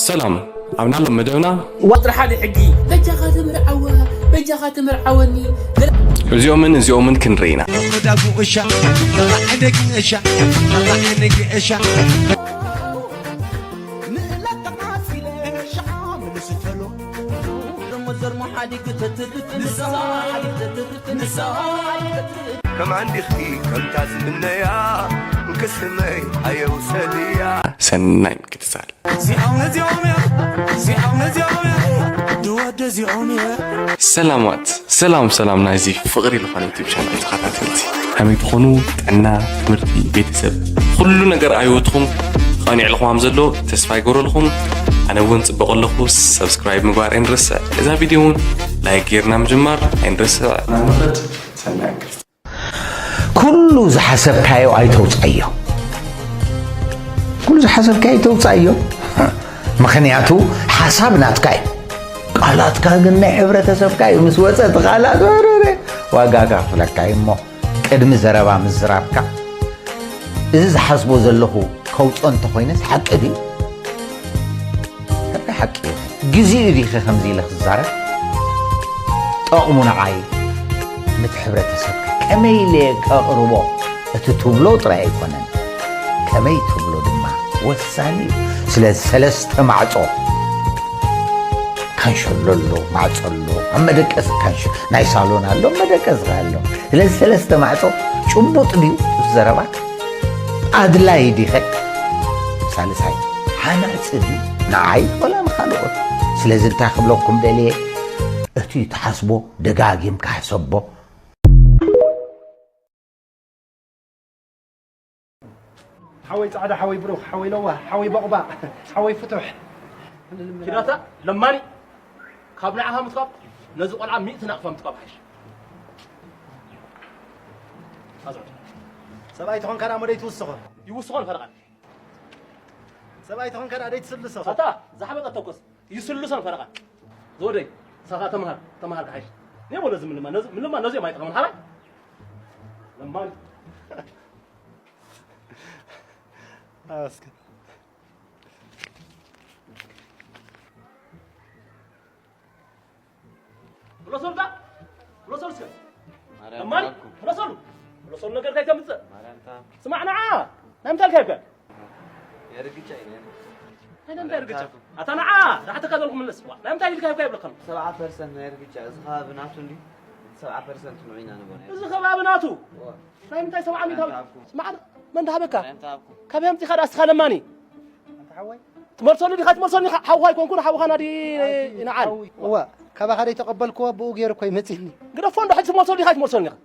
ሰላም፣ ኣብ ናሎም መደብና ቁፅሪ ሓደ ሕጊ። በጃኻ ተምርዓዋ፣ በጃኻ ተምርዓወኒ። እዚኦምን እዚኦምን ክንርኢ ኢና። ከማን ዲኺ ከምታ ዝምነያ፣ ቅስመይ ኣየውሰድያ። ሰናይ ምክትታል። እዚኦም፣ እዚኦም እዮም፣ እዚኦም፣ እዚኦም እዮም፣ ድወደ እዚኦም እዮም። ሰላማት፣ ሰላም፣ ሰላም ናይዚ ፍቕሪ ዝኾነ ዩቲዩብ ቻናል ተኸታተልቲ። ከመይ ትኾኑ? ጥዕና፣ ትምህርቲ፣ ቤተሰብ፣ ኩሉ ነገር ኣብ ህይወትኹም ቐኒዕልኹም ከም ዘሎ ተስፋ ይገብረልኹም። ኣነ እውን ጽቡቕ ኣለኹ። ሰብስክራይብ ምግባር ኣይንረስዕ። እዛ ቪድዮ እውን ላይክ ጌርና ምጅማር ኣይንረስዕ። ንኽድ ሰናይ እንክርት። ኩሉ ዝሓሰብካዮ ኣይተውፅኣዮ። ኩሉ ዝሓሰብካዮ ኣይተውፅኣዮ። ምኽንያቱ ሓሳብ ናትካ እዩ። ቃላትካ ግን ናይ ሕብረተሰብካ እዩ። ምስ ወፀ እቲ ቃላት ወረረ ዋጋ ከኽፍለካ እዩ። እሞ ቅድሚ ዘረባ ምዝራብካ፣ እዚ ዝሓስቦ ዘለኹ ከውፅኦ እንተኾይነስ ሓቂ ድዩ? እንታይ ሓቂ እዩ? ግዜኡ ዲኸ ከምዚ ኢለ ክዛረብ? ጠቕሙ ንዓይ፣ ነቲ ሕብረተሰብከ ከመይ ኢለ ከቕርቦ? እቲ ትብሎ ጥራይ ኣይኮነን፣ ከመይ ትብሎ ድማ ወሳኒ እዩ። ስለዚ ሰለስተ ማዕጾ፣ ካንሸሎ ኣሎ፣ ማዕጾ ኣሎ፣ ኣብ መደቀሲ ካንሸ-፣ ናይ ሳሎን ኣሎ፣ መደቀሲ ኣሎ። ስለዚ ሰለስተ ማዕጾ ጭቡጥ ድዩ እቲ ዘረባ? ኣድላይ ዲኸ? ሳልሳይ፣ ሃናጺ ድዩ ንዓይ ወላ ንኻልኦት? ስለዚ እንታይ ክብለኩም ደልየ፣ እቲ ትሓስቦ ደጋጊምካ ሕሰቦ። ሓወይ ጻዕዳ፣ ሓወይ ብሩኽ፣ ሓወይ ለዋህ፣ ሓወይ በቑባቕ፣ ሓወይ ፍቱሕ። ኪዳታ ለማኒ፣ ካብ ንዓኻ ምትካብ ነዚ ቆልዓ ሚእቲ ናቕፋ ምትካብ ሓይሽ። ኣዞ። ሰብኣይ ተኾንካ ደኣ እሞ ደይትውስኾ። ይውስኾን ፈረቓን። ሰብኣይ ተኾንካ ደኣ ደይትስልሶ። ኣታ፣ ዝሓበጠ ተኮስ። ይስልሶን ፈረቓን። ዝወደይ፣ ሳኻ ተምሃር፣ ተምሃር ክሓይሽ። እኔ ወለ ዝምልማ፣ ነዚ፣ ምልማ ነዚ የማይጠቕምን ሓራይ። ለማኒ። ኣስከ። ፍለሶልካ? ፍለሶል እስከ። ማርያም ለማኒ፣ ተባልኩ። ፍለሶሉ። ፍለሶሉ ነገር ካይተምጽእ። ማርያም ተባልኩ። ስማዕ ንዓ፣ ናይ ምንታይ ኢልካ ይብካ? የርግጫ እዩ፣ ናይ ምንታይ? ናይ ምንታይ ማርያም ርግጫ? ተባልኩ። ኣታ ንዓ፣ ዳሕተካ ዘለኹ ምለስ። ዋ፣ ናይ ምንታይ ኢልካ ይብካ ይብለካ? ሰብዓ ፐርሰንት ናይ ርግጫ፣ እዚ ከባቢ ናቱ እንዲ፣ ሰብዓ ፐርሰንት ንዑ ኢና ንብሎ። እዚ ከባቢ ናቱ? ዋ። ናይ ምንታይ ሰብዓ ሚእታዊ? ማርያም ተባልኩ። ስማዕ፣ መን ዳሃበካ? ማርያም ተባልኩ። ካበይ ኣምጺኻ ደኣ እስኻ ለማኒ? ኣንታ ሓወይ። ትመልሰሉ ዲኻ ትመልሰኒ ኢኻ? ሓውኻ ኣይኮንኩን፣ ሓውኻ ናዲ ኣቲ ንዓል። ሓዊ። እዋ፣ ካባኻ ደይ ተቐበልክዎ፣ ብኡ ገይሩ እኮ ይመጺኒ። ግደፎ እንዶ፣ ሕጂ ትመልሰሉ ዲኻ ትመልሰኒ ኢኻ?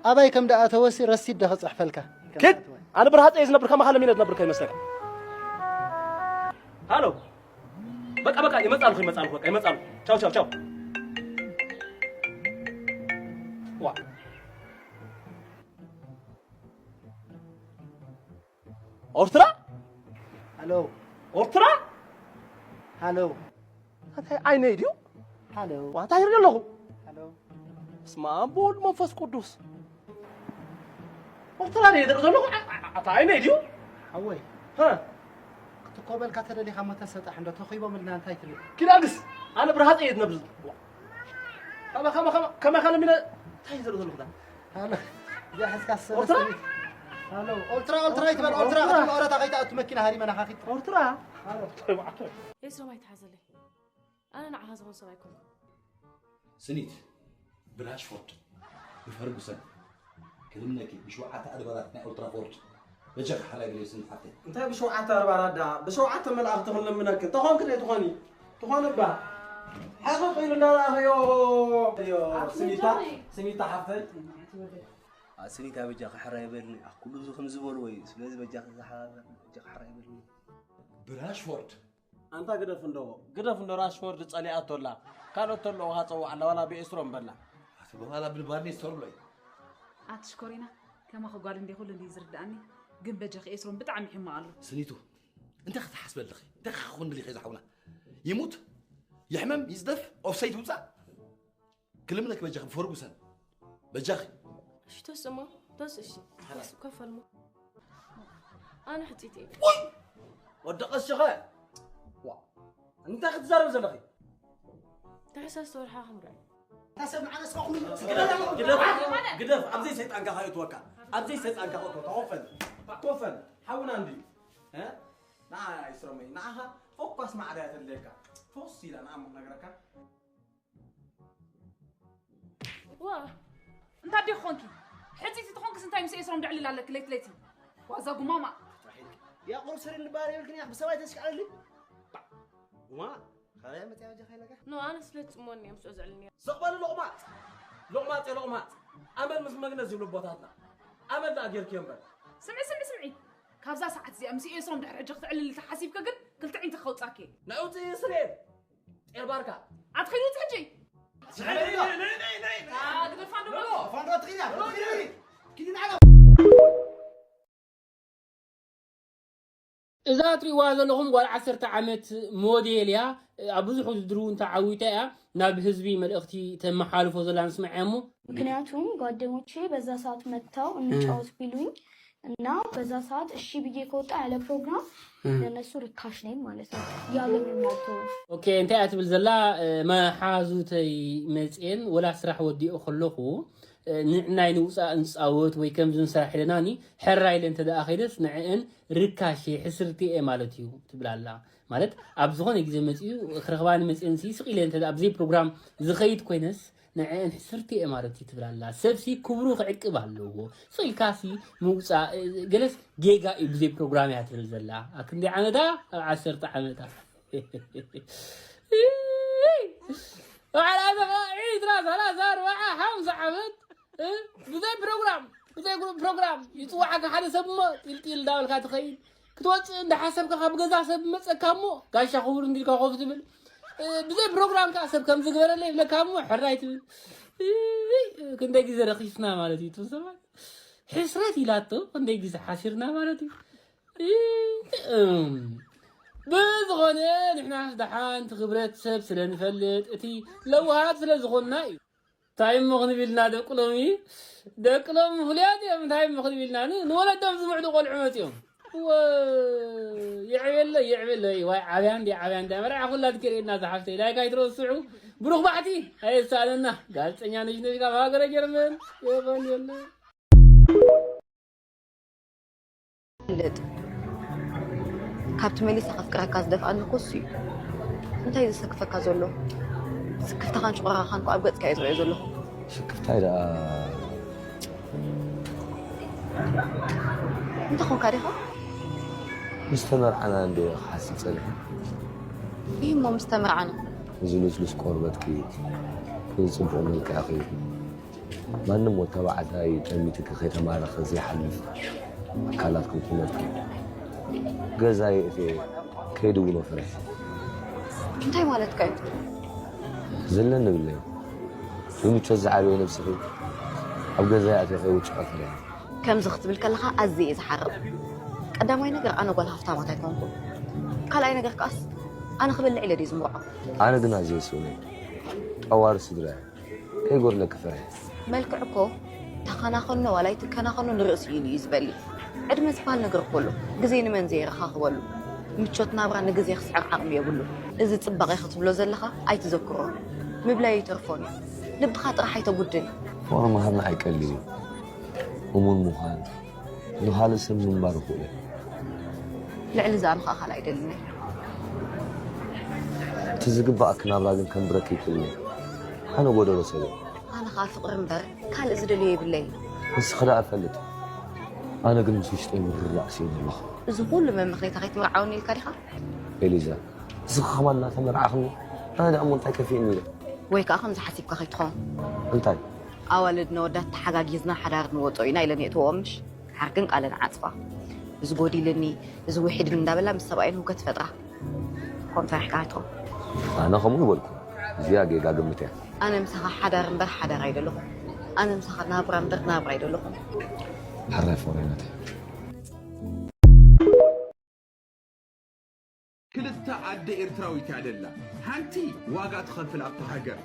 ኣባይ ከም ደኣ ተወሲ ረሲድ ዶ ክጽሕፈልካ? ኪድ፣ ኣነ ብርሃጸ እየ ዝነብር፣ ከማኻ ለሚነ ዝነብር ከይመስለካ። ሃሎ። በቃ፣ በቃ፣ ይመጻልኩ፣ ይመጻልኩ፣ በቃ፣ ይመጻልኩ። ቻው፣ ቻው፣ ቻው። ዋ። ኦርትራ? ሃሎ። ኦርትራ? ሃሎ። እንታይ ዓይነይ ድዩ? ሃሎ። ዋታ ይርኢ ኣለኹ። ሃሎ። በስመ ኣብ ወወልድ መንፈስ ቅዱስ። ኦርትራ ድየ ዝርኢ ዘለኹ? ኣ-፣ ኣ-፣ ኣታ ዓይነይ ድዩ? ሓወይ። ሃ? ክትኮበልካ ተደሊኻ እሞ ተሰጣሕ እንዶ ተኺቦምልና እንታይ ትብል? ኪዳግስ፣ ኣነ ብርሃፀ እየ ዝነብር። ከመ-፣ ከመ-፣ ከመ-፣ ከመኻ ለሚነ እንታይ ዝርኢ ዘለኹ ዳ? ሃሎ፣ እዚኣ ሒዝካ ሰለስተ ኦልትራ? ሚእቲ። ሃሎ፣ ኦልትራ፣ ኦልትራ ይትበል፣ ኦልትራ ኦልትራ። ክትብል ኦረታ ከይትኣቱ መኪና ሃሪመና ካኺድ። ኦርትራ? ሃሎ። ኤስሮም ኣይትሓዘለይ። ኣነ ንዓኻ ዝኾን ሰብ ኣይኮንኩን። ስኒት፣ ብራሽፎርድ፣ ብፈርጉሰን፣ ክልምነኪ፣ ብሸውዓተ ኣድባራት ናይ ኦልትራፎርድ፣ በጃኺ ሓራይ በልዮ ስኒት ሓፍተይ። እንታይ ብሸውዓተ ኣድባራት ደኣ? ብሸውዓተ መላእኽቲ ክንልምነኪ። ተኾንኪ ዘይትኾኒ? ትኾኒ እባ። ሕቕቕ ኢሉ እንዳረኣኽዮ። ዮ፣ ኣቲ ስኒታ፣ ጆኒ። ስኒታ ሓፍተይ። ኣ፣ ስኒታ በጃኺ ሕራይ በልኒ። ኣ፣ ኩሉ እዚ ከም ዝበልዎ እዩ። ስለዚ በጃኺ ዝሓ-፣ በጃኺ ሕራይ በልኒ። ብራሽፎርድ። ኣንታ ግደፍ እንዶ፣ ግደፍ እንዶ ራሽፎርድ ጸሊኣቶ ኣላ። ካልኦት ተለዉ ሃጸው ኣላ፣ ዋላ ብኤስትሮም በላ። ኣቲ በኋላ ብልባርኔ ስተርሎ እዩ። ኣቲ ሽኮሪና፣ ከማኺ ጓል እንዴ ኩሉ እንዴ ዝርድኣኒ፣ ግን በጃኺ ኤስሮም ብጣዕሚ ሕማቕ ኣሎ። ስኒቱ፣ እንታይ ክትሓስበልኺ? እንታይ ክኾን ድሊኺ ዝሓውና? ይሙት፣ ይሕመም፣ ይዝደፍ፣ ኦፍሳይድ ይውጻእ? ክልምነክ በጃኺ ብፈርጉሰን። በጃኺ። እሺ፣ ተስእሞ፣ ተስ፣ እሺ። ሓላ። ተስ፣ ከፈልሞ። ኣነ ሕጺት እየ። ውይ! ወደቐ ሽኸ። ዋ፣ እንታይ ክትዛረብ ዘለኺ? ታሕሳስ ወርሓ ክንርኢ። ግደፍ፣ ግደፍ፣ ግደፍ። ኣብዘይ ሰይጣንካ ከእትወካ፣ ኣብዘይ ሰይጣንካ ከእትወካ። ኮፈን፣ ኮፈን፣ ሓውና እንድዩ። እ? ንዓ ይስረመይ፣ ንዓኻ ፈኳስ ማዕዳ እያ ተድልየካ። ፈስ ኢላ ንዓ እሞ ክነግረካ። ዋ፣ እንታይ ዲኺ ኾንኪ? ሕጽይቲ ትኾንክስ እንታይ ምስ ኤስሮም ደዕልል ኣለኪ ለይቲ ለይቲ? ዋዛ ጉማማ። ያዕቆብ ሰሪ እንበሃል የብልክን እያ ብሰብኣይ ተስክዓለሊ። ጉማ፣ ካበይ መጽያ ወጀኻ ኢለካ? ኖ፣ ኣነ ስለ ጽሞኒ እዮም ስኦ ዘዕልልኒ። ስቕ በሉ ሎቕማጽ፣ ሎቕማጽ፣ ሎቕማጽ። ኣመል ምስ መግነዝ ይብሉ ኣቦታትና። ኣመል ደኣ ጌርክዮ እምበር። ስምዒ፣ ስምዒ፣ ስምዒ። ካብዛ ሰዓት እዚኣ ምስ ኤስሮም ድሕሪ ሕጂ ክትዕልል ተሓሲብኪ ግን ክልተ ዒንትኺ ከውጻኪ። ናይ ውጽኢ ስሬን ጤል ባርካ። ኣትኺ ውጽ ሕጂ። ግደፋ ዶ። ፋንዶ ትኽኛ ትኽኛ ኪዲ ንዓላ እዛ እትሪእዋ ዘለኹም ጓል ዓሰርተ ዓመት ሞዴል እያ። ኣብ ብዙሕ ውድድር እውን ተዓዊታ እያ። ናብ ህዝቢ መልእኽቲ ተመሓልፎ ዘላ ንስምዐ እሞ። ምክንያቱም ጓደኞቼ በዛ ሰዓት መጥተው እንጫወት ቢሉኝ እና በዛ ሰዓት እሺ ብዬ ከወጣ ያለ ፕሮግራም ለነሱ ርካሽ ነኝ ማለት ነው። ያገኙ ማለት ነው። ኦኬ፣ እንታይ እያ ትብል ዘላ? መሓዙተይ መፅኤን ወላ ስራሕ ወዲኦ ከለኹ ንዕናይ ንውፃእ ንፃወት ወይ ከምዚ ንስራሕ ኢለናኒ ሕራይ ኢለ እንተ ደኣ ከይደስ ንዕእን ርካሽ እየ፣ ሕስርቲ እየ ማለት እዩ ትብል ኣላ። ማለት ኣብ ዝኾነ ግዜ መፂኡ ክረኽባኒ መፅእንሲ ስቕ ኢለ እንተ ደኣ ብዘይ ፕሮግራም ዝኸይድ ኮይነስ ንዕእን ሕስርቲ እየ ማለት እዩ ትብል ኣላ። ሰብሲ ክብሩ ክዕቅብ ኣለዎ። ስቕ ኢልካሲ ምውፃእ ገለስ ጌጋ እዩ ብዘይ ፕሮግራም እያ ትብል ዘላ። ኣብ ክንደይ ዓመታ? ኣብ ዓሰርተ ዓመታ። ባዕላ ተኸዒትራ ሰላሳ ኣርባዓ ሓምሳ ዓመት ብዘይ ፕሮግራም ብዘይ ፕሮግራም ይፅዋዓካ ሓደ ሰብ እሞ ጢልጢል እንዳበልካ ትኸይድ ክትወፅእ እንዳሓሰብካ ካብ ገዛ ሰብ መፀካ እሞ ጋሻ ክቡር እንዲልካ ኮፍ ትብል ብዘይ ፕሮግራም ከዓ ሰብ ከም ዝግበረለ ይብለካ እሞ ሕራይ ትብል ክንደይ ግዜ ረኺስና ማለት እዩ እቶም ሰባት ሕስረት ኢላቶ ክንደይ ግዜ ሓሲርና ማለት እዩ ብዝኾነ ንሕናስ ደሓን እቲ ክብረት ሰብ ስለ ንፈልጥ እቲ ለውሃት ስለ ዝኾንና እዩ እንታይ እሞ ክንብል ኢና ደቂ ሎሚ ደቂ ሎሚ ፍሉያት እዮም እንታይ እሞ ክንብል ኢና ንወለዶም ዝምዕዱ ቆልዑ መፅኦም የዕቤለይ የዕቤለይ ዋይ ዓብያ እንዲ ዓብያ እንዲ መርዓ ኩላ ትክርእና ዝሓፍተይ ላይክ ኣይትረስዑ ብሩኽ ባሕቲ ኣየሳእነና ጋዜጠኛ ነሽነሽ ካብ ሃገረ ጀርመን የቐንየለይ ይፍለጥ። ካብቲ መሊሰ ከፍቅረካ ዝደፍኣኒ እኮ እሱ እዩ። እንታይ እዩ ዘሰክፈካ ዘሎ? ስክፍታኻን ሽቆራኻን እኮ ኣብ ገጽካ እየ ዝሪኦ ዘለኹ። ስክፍታይ ደኣ እንተ ኾንካ ዲኻ? ምስ ተመርዓና እንደ ክሓስብ ጸኒሐ። ይህ እሞ ምስ ተመርዓና? እዚ ልስሉስ ቆርበትኪ፣ እዚ ጽቡቕ መልክዕኺ፣ ማንም ወዲ ተባዕታይ ጠሚትኪ ከይተማረኸ ዘይሓልፍ ኣካላትኪ ቁመትኪ ገዛ የእትየ ከይድውሎ ፈሪሐ። እንታይ ማለትካ እዩ? ዘለኒ ብለይ ብምቾት ዝዓበየ ነብስኺ ኣብ ገዛ የእትየ ከይውጭዖ ፈሪሐ። ከምዚ ክትብል ከለኻ ኣዝየ እየ ዝሓርቕ። ቀዳማይ ነገር ኣነ ጓል ሃፍታማት ኣይኮንኩን። ካልኣይ ነገር ከኣስ ኣነ ክበልዕ ኢለ ድየ ዝምርዖ። ኣነ ግን ኣዝየ ስእኑ እየ። ጠዋሪ ስድራ እየ። ከይጎድለኪ ፈርሒ። መልክዕ እኮ ተኸናኸኖ ዋላ ኣይትከናኸኖ ንርእሲ ኢሉ እዩ ዝበሊ። ዕድመ ዝበሃል ነገር እኮ ኣሎ። ግዜ ንመን ዘየረኻኽበሉ። ምቾት ናብራ ንግዜ ክስዕር ዓቕሚ የብሉን። እዚ ጽባቐ ኢኺ ትብሎ ዘለኻ ኣይትዘክሮ። ምብላይ ኣይተርፎን እዩ። ልብኻ ጥራሕ ኣይተጉድል። ፍቕሪ ምሃብ ንዓይ ቀሊል እዩ። እሙን ምዃን ንኻልእ ሰብ ምንባር ይኽእሉ እዮም። ልዕሊ እዚ ኣነ ኸኣ ካልእ ኣይደልን እየ። እቲ ዝግባኣኪ ናብራ ግን ከንብረኪ ኣይክእልን እየ። ኣነ ጎደሎ ሰብ እየ። ኣነ ኸኣ ፍቕሪ እምበር ካልእ ዝደልዮ የብለይን። ንስኺ ደኣ ፈልጢ። ኣነ ግን ምስ ውሽጠይ ምርር ኣእስየ ዘለኹ። እዚ ኹሉ መመኽነይታ ከይትምርዓወኒ ኢልካ ዲኻ? ኤሊዛ፣ ንስኺ ኸማን እናተመርዓኽኒ ኣነ ደኣ እሞ እንታይ ከፊእኒ ኢለ። ወይ ከኣ ከምዚ ሓሲብካ ከይትኸውን። እንታይ? ኣዋልድን ኣወዳት ተሓጋጊዝና ሓዳር ንወጾ ኢና ኢለን የእትወኦ ምሽ? ድሓር ግን ቃለን ዓጽፋ። እዚ ጎዲልኒ፣ እዚ ውሒድኒ እንዳበላ ምስ ሰብኣየን ህውከት ይፈጥራ። ከምኡ ፈሪሕካ ኣይትኸውን። ኣነ ከምኡ ኣይበልኩን። እዚኣ ጌጋ ግምት እያ። ኣነ ምሳኻ ሓዳር እምበር ሓዳር ኣይደለኹን። ኣነ ምሳኻ ናብራ እምበር ናብራ ኣይደለኹን። ሕራይ ፍቕረይ ናተይ። ክልተ ኣደ ኤርትራዊት እያ ደላ። ሓንቲ ዋጋ ትኸፍል ኣብታ ሃገር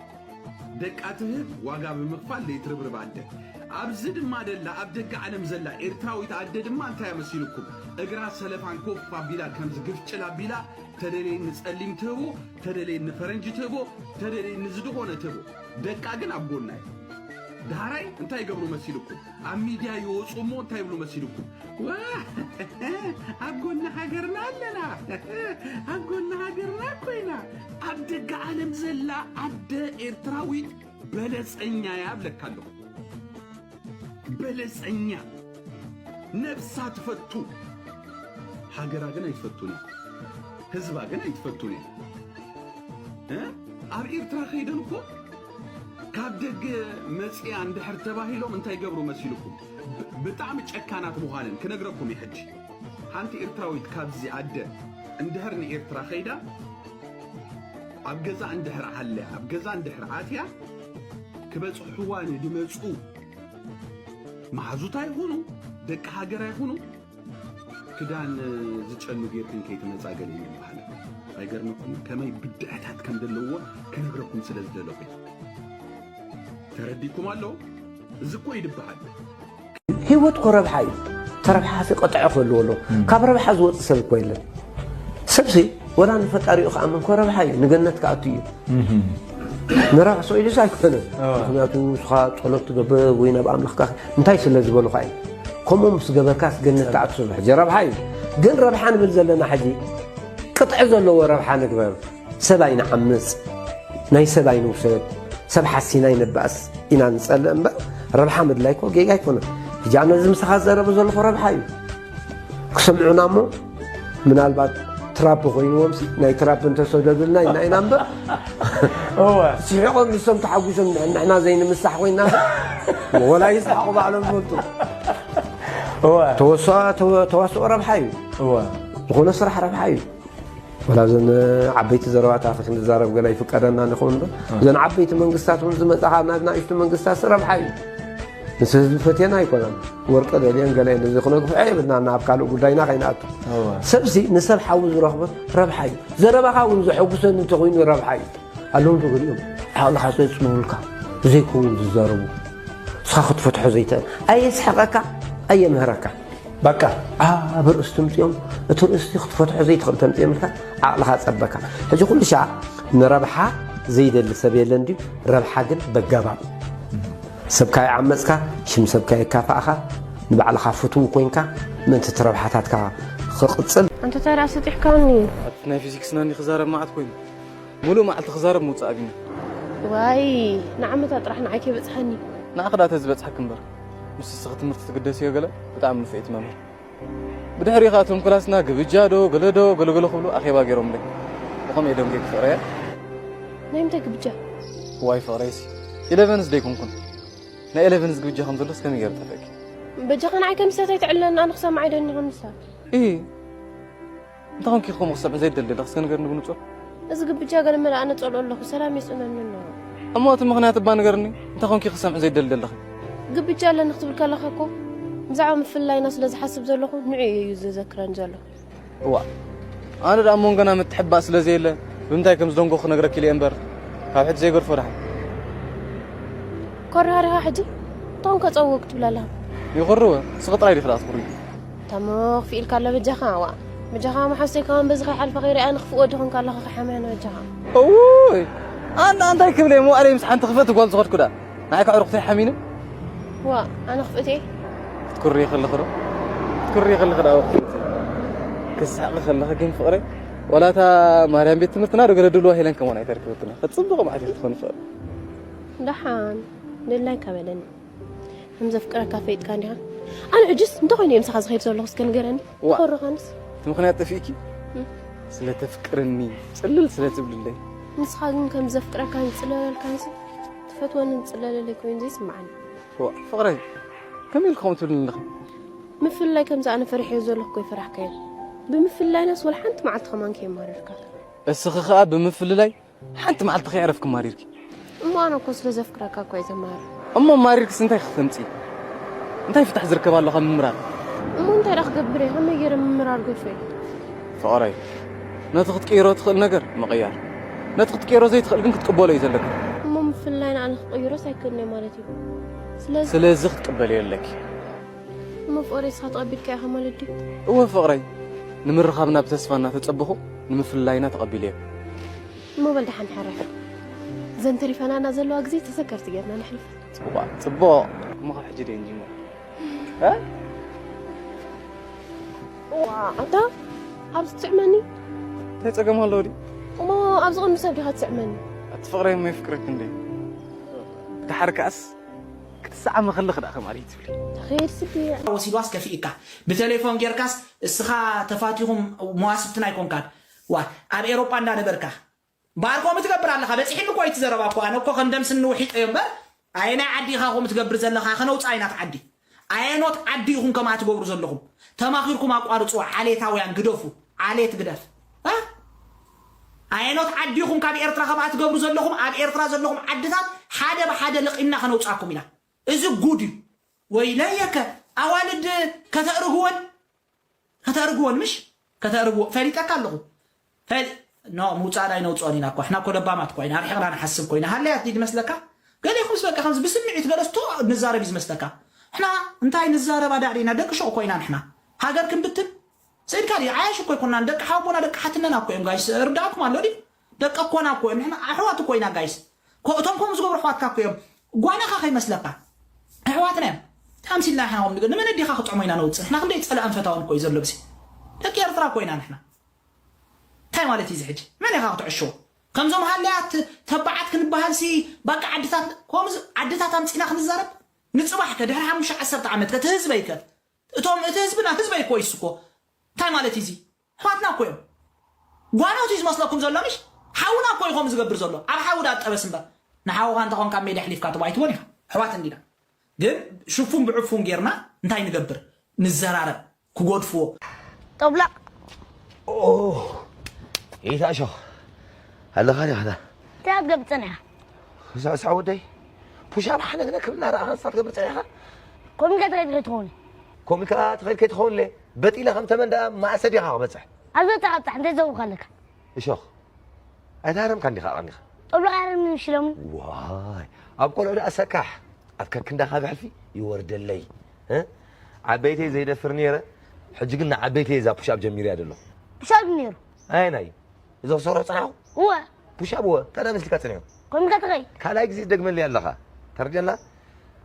ደቃ ትህብ ዋጋ ብምኽፋል ዘይትርብርብ ኣደ። ኣብዚ ድማ ደላ ኣብ ደገ ዓለም ዘላ ኤርትራዊት ኣደ ድማ እንታይ መሲልኩም? እግራ ሰለፋን ኮፍ ኣቢላ ከምዚ ግፍጭል ኣቢላ ተደለየ ንጸሊም ትህቦ፣ ተደለየ ንፈረንጂ ትህቦ፣ ተደለየ ንዝድኾነ ትህቦ። ደቃ ግን ኣብ ጎና እዩ። ዳሕራይ እንታይ ይገብሩ መሲልኩም? ኣብ ሚድያ ይወፁ እሞ እንታይ ይብሉ መሲልኩም? ዋ፣ ኣብ ጎኒ ሃገርና ኣለና፣ ኣብ ጎኒ ሃገርና ኮይና። ኣብ ደገ ዓለም ዘላ ኣደ ኤርትራዊት በለፀኛ እያ ብለካ ኣለኹ። በለፀኛ፣ ነብሳ ትፈቱ፣ ሃገራ ግን ኣይትፈቱን እያ። ህዝባ ግን ኣይትፈቱን እያ። እ? ኣብ ኤርትራ ከይደን እኮ ካብ ደገ መጽያ እንድሕር ተባሂሎም እንታይ ይገብሩ መሲልኩም? ብ-፣ ብጣዕሚ ጨካናት ምዃነን ክነግረኩም እየ ሕጂ። ሓንቲ ኤርትራዊት ካብዚ ኣደ እንድሕር ንኤርትራ ከይዳ፣ ኣብ ገዛ እንድሕር ዓልያ፣ ኣብ ገዛ እንድሕር ኣትያ፣ ክበጽሕዋ ንድመጹ መሓዙታ ይኹኑ፣ ደቂ ሃገራ ይኹኑ፣ ክዳን ዝጨኑ ጌርክን ከይትመጻ ገለ ይበሃል። ኣይገርመኩምን? ከመይ ብድዐታት ከም ዘለዎ ክነግረኩም ስለ ዝደለኹ። ተረዲኩም ኣሎ? እዚ እኮ ይድበሃል። ህይወት እኮ ረብሓ እዩ። ተረብሓ ሲ ቀጥዐ ክህልዎ ኣለዎ። ካብ ረብሓ ዝወጽእ ሰብ እኮ የለን። ሰብሲ ወላ ንፈጣሪኡ ክኣምን እኮ ረብሓ እዩ። ንገነት ክኣቱ እዩ። ንረብሓ ሰው ኢሉስ ኣይኮነን። ኣዎ። ምክንያቱ ንስኻ ጸሎት ትገብር ወይ ናብ ኣምላኽካ እንታይ ስለ ዝበሉኻ እዩ። ከምኡ ምስ ገበርካስ ገነት ትኣቱ ስለ ሕጂ ረብሓ እዩ። ግን ረብሓ ንብል ዘለና ሕጂ ቅጥዒ ዘለዎ ረብሓ ንግበር። ሰብ ኣይንዓምጽ፣ ናይ ሰብ ኣይንውሰድ፣ ሰብ ሓሲና ኣይንባእስ ኢና ንጸልእ እምበር ረብሓ ምድላይ እኮ ጌጋ ኣይኮነን። ሕጂ ኣነ እዚ ምሳኻ ዝዛረቦ ዘለኹ ረብሓ እዩ። ክሰምዑና እሞ ምናልባት ትራፕ ኮይንዎምሲ ናይ ትራፕ እንተሰደዱልና ኢና ኢና እምበር እወ። ስሒቖም ንሶም ተሓጒሶም ንሕና ዘይንምሳሕ ኮይና ወላ ይስሓቑ ባዕሎም ይፈልጡ። እወ። ተወሳ-፣ ተወ-፣ ተዋስኦ ረብሓ እዩ። እወ። ዝኾነ ስራሕ ረብሓ እዩ። ወላ እዘን ዓበይቲ ዘረባታት ክንዛረብ ገለ ይፍቀደና ንኸውን እምበር፣ እወ። እዘን ዓበይቲ መንግስታት እውን ዝመጻኻ ናብ ንኣሽቱ መንግስታት ረብሓ እዩ። ምስ ህዝቢ ፈትየና ኣይኮናን። ወርቂ ደልየን ገለ እንደዚ ክነግፍዖ የብልና ናብ ካልእ ጉዳይና ከይንኣቱ። እወ። ሰብሲ ንሰብ ሓዊ ዝረኽቦ ረብሓ እዩ። ዘረባኻ እውን ዘሐጉሰኒ እንተኾይኑ ረብሓ እዩ። ኣለዉ ዶ ገሊኦም ዓቕልኻ ዘጽንዑልካ ዘይከውን ዝዛረቡ። ንስኻ ክትፈትሖ ዘይትኽእል። ኣየስሕቐካ፣ ኣየምህረካ። በቃ። ኣብ ርእስቲ ምጽኦም፣ እቲ ርእስቲ ክትፈትሖ ዘይትኽእል ተምጽኦም ኢልካ ዓቕልኻ ጸበካ። ሕጂ ኩሉ ሻዕ ንረብሓ ዘይደሊ ሰብ የለን ድዩ? ረብሓ ግን በጋባብ። ሰብካ ይዓመጽካ፣ ሽም ሰብካ የካፋእኻ፣ ንባዕልኻ ፍቱው ኮይንካ ምእንቲ እቲ ረብሓታትካ ክቕጽል። ኣንተ ታዲያ ኣሰጢሕካኒ። ኣቲ ናይ ፊዚክስ ናኒ ክዛረብ መዓት ኮይኑ። ሙሉእ መዓልቲ ክዛረብ ምውጻእ ኣቢኒ። ዋይ፣ ንዓመታ ጥራሕ ንዓይ ከይበጽሓኒ። ንዓኺ ደኣ ተዝበጽሓኪ እምበር። ምስ እስኺ ትምህርቲ ትግደስዮ ገለ ብጣዕሚ ንፍዒት መምህር። ብድሕሪኡ ኸኣ እቶም ክላስና ግብጃ ዶ፣ ገለ ዶ፣ ገለ ገለ ክብሉ ኣኼባ ገይሮምለይ። ብኸምኡ እየ ደንጒየኪ ፍቕረያ። ናይ ምንታይ ግብጃ? ዋይ ፍቕረይሲ፣ ኢለቨንስ ደይኮንኩን። ናይ ኢለቨንስ ግብጃ ከም ዘሎስ ከመይ ገይሩ ጠፍእኪ? በጃኻ ንዓይ ከም ስህተት ኣይተዕልለኒ፣ ኣነ ክሰምዓ ኣይደኒ ከም ንሳ። እሂ፣ እንታይ ኮንኪ ከምኡ ክሰምዕ ዘይደሊ ዘለኺ? እስከ ንገርኒ ብንጹር። እዚ ግብጃ ገለ መለ ኣነ ጸልኦ ኣለኹ፣ ሰላም የስእነኒ ኣሎ። እሞ እቲ ምኽንያት እባ ንገርኒ፣ እንታይ ኮንኪ ክሰምዕ ዘይደሊ ዘለኺ? ግብጃ ኣለኒ ክትብል ከለኻ እኮ፣ ብዛዕባ ምፍልላይና ስለ ዝሓስብ ዘለኹ፣ ንዕኡ እዩ ዘዘክረኒ ዘሎ። እዋእ፣ ኣነ ደኣ መንጎና ምትሕብባእ ስለ ዘየለ፣ ብምንታይ ከም ዝደንጎ ክነግረኪ ኢለ እምበር፣ ካብ ሕጂ ዘይገድፎ ደሓን። ኮሪኻ ዲኻ ሕጂ? እንታይ ኮንካ ጸውዕ ክትብል ኣለኻ? ይኹርወ፣ ንስኺ ጥራይ ዲኺ ደኣ ትኹርዩ? ታሞ ክፍእ ኢልካ ኣሎ በጃኻ፣ ዋእ። በጃኻ መሓሰይ ከማን በዚ ከይሓልፈ ከይርኣ ንኽፍእ ወዲ ኮንካ ኣለኻ ከሓምያ ንበጃኻ። እውይ! ኣነ እንታይ ክብል እየ መዋእለይ ምስ ሓንቲ ክፍእቲ ጓል ዝኸድኩ ደኣ? ንዓይ ከዕሩኽተይ ሓሚነ? ዋእ፣ ኣነ ክፍእቲ እየ? ክትኩሪ ከለኺ ዶ? ክትኩሪ ከለኺ ደኣ ወቅቲ ክስሕቂ ከለኺ ግን ፍቕረይ፣ ዋላ እታ ማርያም ቤት ትምህርትና ዶ ገለ ድልዋ ሄለን ከማን ኣይተርክበትና። ክትጽብቕ መዓት ኢኺ ትኾኒ ፍቕረይ። ደሓን፣ ደላይካ በለኒ። ከም ዘፍቅረካ ፈይጥካ እንዲኻ። ኣነ ሕጅስ እንታይ ኮይኑ እየ ምሳኻ ዝኸይድ ዘለኹ እስከ ንገረኒ። ዋ። ተኾርኻንስ? እቲ ምኽንያት ጠፊእኪ? እም። ስለ ተፍቅርኒ፣ ጽልል ስለ ትብልለይ። ንስኻ ግን ከም ዘፍቅረካን ዝጽለለልካንሲ፣ ትፈትወንን ትጽለለለይ ኮይኑ ዘይስምዓኒ። ዋ፣ ፍቕረይ፣ ከመይ ኢልኪ ከምኡ ትብልኒ ኣለኺ? ምፍልላይ ከምዚ ኣነ ፈሪሐዮ ዘለኹ እኮ ኣይፈራሕካዮን። ብምፍልላይናስ ወላ ሓንቲ መዓልቲ ከማን ከየማረርካካ። እስኺ ኸኣ ብምፍልላይ ሓንቲ መዓልቲ ከየዕረፍኪ ማሪርኪ። እሞ ኣነ እኮ ስለ ዘፍቅረካ እኮ እየ ዘማርር። እሞ ማሪርክስ እንታይ ክተምጽኢ? እንታይ ፍታሕ ዝርከብ ኣሎ ካብ ምምራር? እሞ እንታይ ደኣ ክገብር እየ? ከመይ ገይረ ምምራር ገድፎ እየ? ፍቕረይ፣ ነቲ ክትቅይሮ ትኽእል ነገር ምቕያር፣ ነቲ ክትቅይሮ ዘይትኽእል ግን ክትቅበሎ እዩ ዘለካ። እሞ ምፍልላይና ኣነ ክቕይሮስ ኣይክእልን እየ ማለት እዩ? ስለዚ ስለዚ ክትቅበልዮ ኣለኪ። እሞ ፍቕረይ ንስኻ ተቐቢልካዮ ኢኻ ማለት ድዩ? እወ ፍቕረይ፣ ንምርኻብና ብተስፋ እናተጸበኹ ንምፍልላይና ተቐቢለዮ። እሞ በል ደሓን ሕረፍ። እዘን ተሪፈናና ዘለዋ ግዜ ተዘከርቲ ጌርና ነሕልፈን። ጽቡቕ ጽቡቕ። እሞ ካብ ሕጂ ደይ ንጅምር። እ? ዋ ኣታ ኣብዚ ትስዕመኒ? እንታይ ጸገም ኣለዎ ድዩ? እሞ ኣብዚ ቅድሚ ሰብ ዲኻ ትስዕመኒ? ኣቲ ፍቕረይ እሞ የፍቅረኪ እንዴ? ደሓር ከኣስ ክትሰዓሚ ከለኺ ደኣ ከማን እዩ ትብሊ። ተኸየድ ስዲ ወሲድዋስ ከፊእካ ብቴሌፎን ጌርካስ እስኻ ተፋቲኹም መዋስብትና ኣይኮንካን። ዋ ኣብ ኤሮጳ እንዳነበርካ ባር ከምኡ ትገብር ኣለኻ። በፂሕኒ እኮ እዩ እቲ ዘረባ እኮ። ኣነ እኮ ከም ደም ስኒ ውሒጠዮ እምበር ኣየናይ ዓዲ ኢኻ ከምኡ ትገብር ዘለኻ? ከነውፃእ ኢና እቲ ዓዲ። ኣየኖት ዓዲ ኢኹም ከምኣ ትገብሩ ዘለኹም? ተማኺርኩም ኣቋርፅዎ። ዓሌታውያን ግደፉ። ዓሌት ግደፍ። እ? ኣየኖት ዓዲ ኢኹም ካብ ኤርትራ ከምኣ ትገብሩ ዘለኹም? ኣብ ኤርትራ ዘለኹም ዓድታት ሓደ ብሓደ ለቒምና ከነውፃኩም ኢና። እዚ ጉድ እዩ። ወይለየከ ኣዋልድ ከተእርግወን ከተእርግወን ምሽ ከተእርግዎ ፈሊጠካ ኣለኹ። ፈል ኖ ምውፃእ ዳይ ነውፅኦን ኢና እኮ። ሕና እኮ ለባማት እኮ ኢና። ኣርሒቕና ንሓስብ ኮይና ሃለያት ድዩ ዝመስለካ? ገሌኹምስ በቃ ከምዚ ብስምዒት ገለስቶ ንዛረብ እዩ ዝመስለካ። ሕና እንታይ ንዛረብ ኣዳዕዲና ደቂ ሾቕ ኮይና ንሕና ሃገር ክንብትን ስእልካ ድዩ? ዓያሽ እኮ ኣይኮናን። ደቂ ሓቦና ደቂ ሓትነና እኮ እዮም ጋይስ። እርዳእኩም ኣሎ ድዩ? ደቂ ኣኮና እኮ እዮም። ንሕና ኣሕዋት እኮ ኢና ጋይስ። ኮ- እቶም ከምኡ ዝገብሩ ኣሕዋትካ እኮ እዮም። ጓናኻ ከይመስለካ። ኣሕዋትና እዮም። ታምሲልና ንሕና ከም ንገ- ንመን ኣዲኻ ክጥዕሞ ኢና ነውፅእ? ንሕና ክንደይ ፀላእን ፈታውን እኮ እዩ ዘሎ ግዜ። ደቂ ኤርትራ እኮ ኢና ንሕና። እንታይ ማለት እዩ እዚ ሕጂ? መን ኢኻ ክትዕሽዎ? ከምዞም ሃለያት ተባዓት ክንበሃል ሲ ባቃ ዓድታት ከምዚ ዓድታት ኣምፂና ክንዛረብ ንፅባሕ ከ ድሕሪ ሓሙሽተ ዓሰርተ ዓመት ከ እቲ ህዝበይ ከ እቶም እቲ ህዝብና ህዝበይ እኮ ይስኮ እንታይ ማለት እዩ እዚ ኣሕዋትና እኮ እዮም ጓኖት እዩ ዝመስለኩም ዘሎ ምሽ ሓውና እኮ ይኾም ዝገብር ዘሎ ኣብ ሓው ዳ ጠበስ እምበር ንሓውኻ እንተኾንካ ሜዳ ሕሊፍካ ትባይትዎን ኢኻ ኣሕዋት እንዲና ግን ሽፉን ብዕፉን ጌርና እንታይ ንገብር ንዘራረብ ክጎድፍዎ ጠብላቕ ይታ እሾኽ ኣለኻ ዲኻ እንታይ ክትገብር ጸኒሕካ? ሳዕ ሳዕ ወደይ ፑሻፕ ሓነግነ ክብልና ረኣኻ ንሳ ትገብር ጸኒሕካ? ኮሚካ ትኸይድ ከይትኸውን ኮሚካ ትኸይድ ከይትኸውን ለ በጢለ ከም ተመን ደኣ መኣሰ ዲኻ ክበጽሕ? ኣብ ዘተቐጥሕ እንታይ ዘውካ ኣለካ? እሾኽ ኣይተሃረምካን ዲኻ ኣቐኒኻ? ጠብላቕ ያረምኒ ሽለሙ ዋይ ኣብ ቆልዑ ደኣ ሰካሕ ኣብ ከርክንዳኻ ብሕልፊ ይወርደለይ እ? ዓበይተይ ዘይደፍር ነይረ ሕጂ ግን ንዓበይተይ እዛ ፑሽ ኣብ ጀሚርያ ደሎ ፑሻፕ ነይሩ ኣየናይ እዚ ክሰርሖ ፀናሕኩ እወ ፑሻፕ እወ እንታይ ደኣ መስልካ ፀኒሑ ከምኡ ኢልካ ትኸይ ካልኣይ ግዜ ትደግመለይ ኣለኻ ተረድአና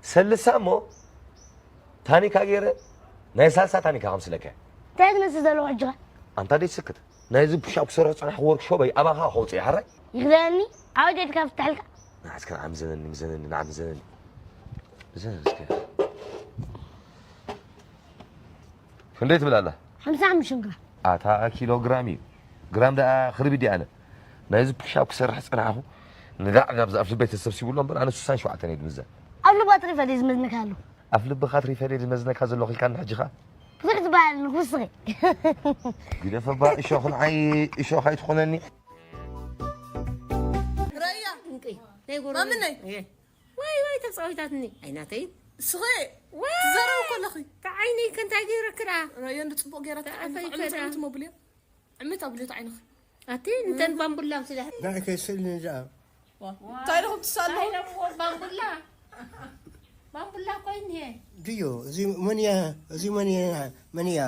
ሰልሳ እሞ ታኒካ ገይረ ናይ ሳልሳ ታኒካ ከምስለካ እንታይ ትመስል ዘለኹ ሕጂ ኸ ኣንታ ደይ ትስክት ናይዚ ፑሻፕ ክሰርሖ ዝፀናሕኩ ወርክሾበይ ኣባኻ ከውፅእ እየ ሓራይ ይኽደነኒ ዓወት የድካ ፍትሐልካ ንዓስከ ንዓ ምዘነኒ ምዘነኒ ንዓ ምዘነኒ ምዘነኒ እስከ ክንደይ ትብል ኣላ ሓምሳ ሓሙሽተ ግራም ኣታ ኪሎ ግራም እዩ ግራም ደኣ ክርቢድ ኣነ ናይዚ ፑሻፕ ክሰርሕ ዝፀናሕኹ ንዳዕ ናብዚ ኣፍ ልበይ ተሰብሲቡ ኣሎ እምበር ኣነ ስሳን ሸውዓተን እየ ዝምዘን ኣብ ልባ ትሪፈ ድዩ ዝመዝነካ ኣሎ ኣፍ ልብኻ ትሪፈ ድየ ዝመዝነካ ዘለኹ ኢልካኒ ሕጂኻ ብዙሕ ዝበሃል ንኹስኺ ግደፈባ እሾኽ ንዓይ እሾኽ ኣይትኾነኒ ረያ ማምነይ ወይ ወይ ተፃዊታትኒ ኣይናተይ ስኸ ትዘረው ከለኺ ተዓይነይ ከንታይ ገይረክራ ረዮ እንድፅቡቅ ገይራ ተዓፈይ ከዳ ትመብልዮ ዕምት ኣብልዮ ተዓይንኺ ኣቲ እንተን ባምቡላ ምስላ ንዓይ ከይስእልኒ ደኣ እንታይ ኢኹም ትሳለዉ ባምቡላ ባምቡላ ኮይን እየ ድዮ እዚ መን እያ እዚ መን እያ መን እያ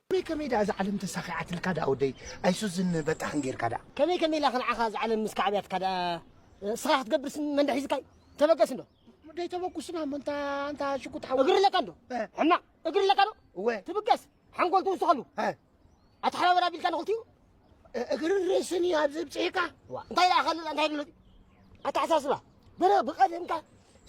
ከመይ ከመይ ደኣ እዛ ዓለም ተሳኺዓትልካ ደኣ ወደይ ኣይሱዝን በጣሕን ጌርካ ደኣ ከመይ ከመይ ኢላ ክንዓኻ እዛ ዓለም ምስ ካዕብያትካ ደኣ እስኻ ክትገብርስ መንዳ ሒዝካይ ተበገስ እንዶ ደይ ተበኩስና እሞ እንታ እንታ ሽጉጥ ሓወ እግሪ ኣለካ እንዶ ሕማቕ እግሪ ኣለካ ዶ እወ ትብገስ ሓንጎል ትውስኸሉ ኣተሓባበር ኣቢልካ ንኽልቲኡ እግርን ርእስን እዩ ኣብዚ ብፅሒካ እንታይ ደኣ ካልእ እንታይ ድሎ ኣተሓሳስባ በረ ብቐደምካ